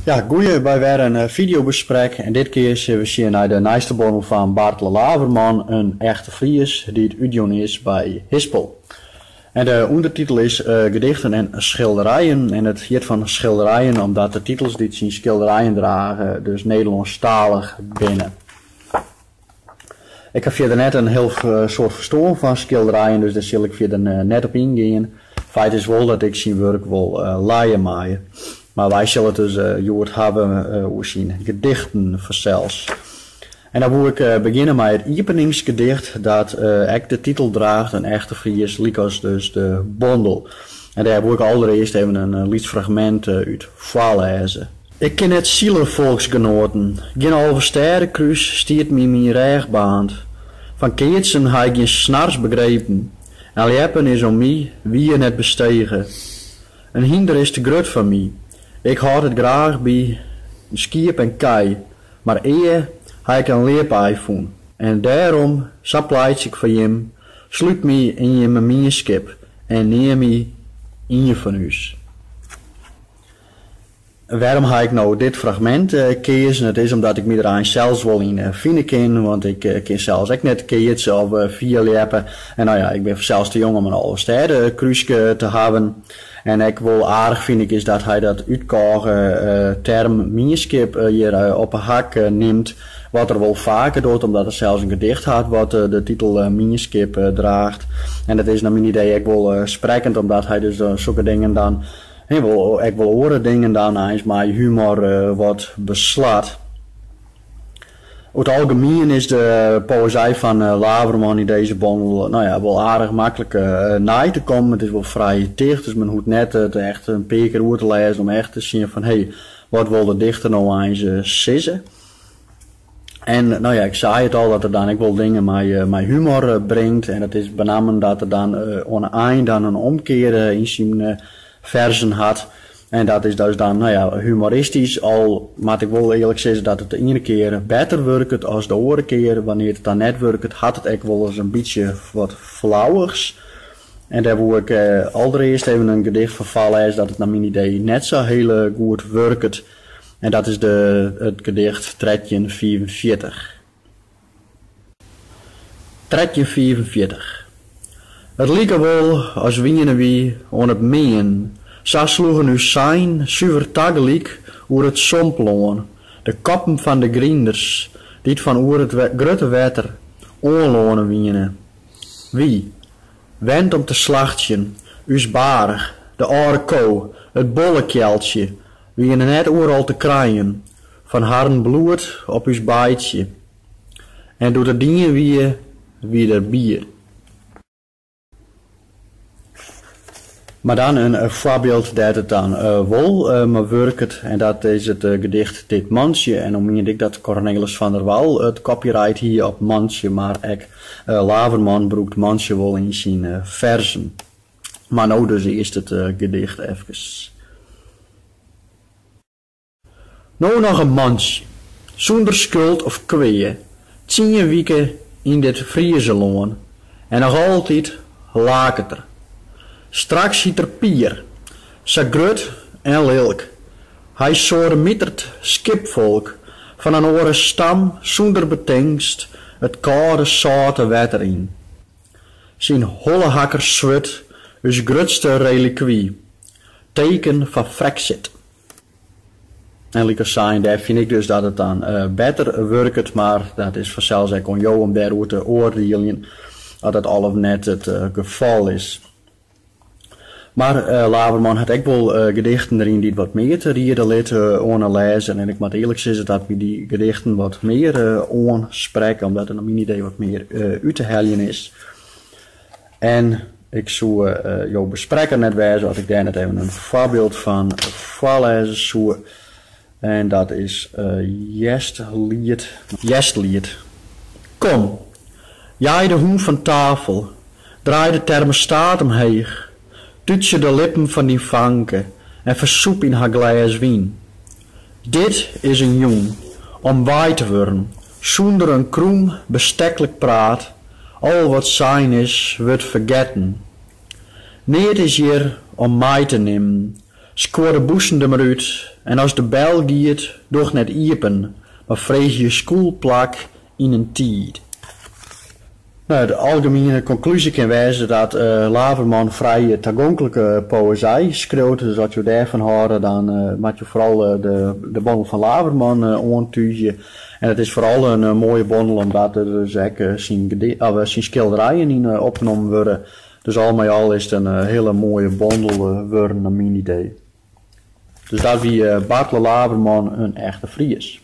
Ja, goeie by wer in fideobesprek en dit kear sille we sjen nei de nijste bondel fan Bartele Laverman, In echte Fries, dy't útjûn is by Hispel. En de ûndertitel is Gedichten en schilderijen en it hjit fan schilderijen omdat de titels dy't syn skilderijen drage dus Nederlânsktalich binne. Ik ha fierder net in hiel soad ferstân fan skilderijen, dus dêr sil ik fierder net op yngean. Feit is wol dat ik syn wurk wol lije mei. Mar wy sille it dus hjoed hawwe oer syn gedichten fansels. En dan woe ik begjinne mei it iepeningsgedicht dat ek de titel draacht, In echte Fries, lykas dus de bondel. En dêr woe ik alderearst even in lyts fragmint út foarlêze. Ik kin net sile, folksgenoaten, gjin Alvestêdekrús stiet my yn myn rêch baarnd. Fan keatsen ha ik gjin snars begrepen en ljeppen is oan my wier net bestege. In hynder is te grut foar my, ik hâld it graach by skiep en kij, mar ea ha ik in ljipaai fûn en dêrom, sa pleitsje ik foar jim, slút my yn jimme mienskip en neam my ien fan ús. Wêrom ha ik no dit fragmint keazen? It is omdat ik my der eins sels wol yn fine kin, want ik kin sels ek net keatse of fierljeppe. En no ja, ik bin fansels te jong om in Alvestêdekrúske te hawwen. En ek wol aardich fyn ik is dat hy dat útkôge term mienskip hjir op 'e hak nimt, wat er wol faker docht, omdat er sels in gedicht hat wat de titel Mienskip draacht. En dat is nei myn idee ek wol sprekkend, omdat hy dus sokke dingen dan Hy wol ek wol oare dingen dan eins mei humor wat beslacht. Oer it algemien is de poëzij fan Laverman yn dizze bondel no ja, wol aardich maklik nei te kommen. It is wol frij ticht, dus men hoecht net it echt in pear kear oer te lêzen om echt te sjen fan hé, wat wol de dichter no eins sizze. En no ja, ik sei it al dat er dan ek wol dingen mei humor bringt en dat is benammen dat er dan oan 'e ein dan in omkear yn syn fersen hat. En dat is dus dan, no ja, humoristysk, al moat ik wol earlik sizze dat it de iene kear better wurket as de oare kear. Wannear't it dan net wurket, hat it ek wolris in bytsje wat flauwichs. En dêr woe ik alderearst even in gedicht fan foarlêze dat it nei myn idee net sa hiele goed wurket. En dat is de, it gedicht 1345. 1345. It like wol as wiene wy oan it meanen, sa sloegen ús seinen suver tagelyk oer it somplân, de koppen fan de grinders dy't fan oer it grutte wetter oanlâne wiene. Wy, wend om te slachtsjen, ús baarch, de âlde ko, it bollekjeltsje, wiene net oeral te krijen, fan harren bloed op ús beitsje. En doe't it dien wie, wie der bier. Mar dan in foarbyld dêr't it dan wol mei wurket en dat is it gedicht Dit Mantsje. En no miende ik dat Cornelis van der Wal it copyright hie op mantsje, mar ek Laverman brûkt mantsje wol yn syn fersen. Mar no dus earst it gedicht efkes. No noch in mantsje, sûnder skuld of kwea, tsien wike yn dit Friezelân en noch altyd laket er. Straks hyt er Pier, sa grut en lilk. Hy soademiteret skipfolk fan in oare stam sûnder betingst it kâlde sâlte wetter yn. Syn hollehakkersswurd, ús grutste relikwy, teken fan Frexit. En lykas sein, dêr fyn ik dus dat it dan better wurket, mar dat is fansels ek oan jo om dêroer te oardieljen oft dat al of net it gefal is. Mar Laverman hat ek wol gedichten deryn dy't wat mear te riede litte oan 'e lêzer en ik moat earlik sizze dat my dy gedichten wat mear oansprekke, omdat der nei myn idee wat mear út te heljen is. En ik soe jo besprekker net wêze as ik dêr net even in foarbyld fan foarlêze soe. En dat is Hjerstliet. Hjerstliet. Kom, jaai de hûn fan tafel, draai de termostaat omheech, tútsje de lippen fan dyn fanke en fersûp yn har glês wyn. Dit is in jûn om wei te wurden, sûnder in krûm besteklik praat, al wat sein is, wurdt fergetten. Neat is hjir om mei te nimmen. Skuor de bûsen der mar út en as de bel giet, doch net iepen, mar freegje skûlplak yn in tiid. No, de algemiene konklúzje kin wêze dat Laverman frij tagonklike poëzij skriuwt. Dus as jo dêrfan hâlde, dan moatte jo foaral de bondel fan Laverman oantúgje. En it is foaral in moaie bondel omdat der dus ek syn syn skilderijen yn opnommen wurde. Dus al mei al is it in hiele moaie bondel wurden nei myn idee. Dus dat wie Bartele Laverman, in echte Fries.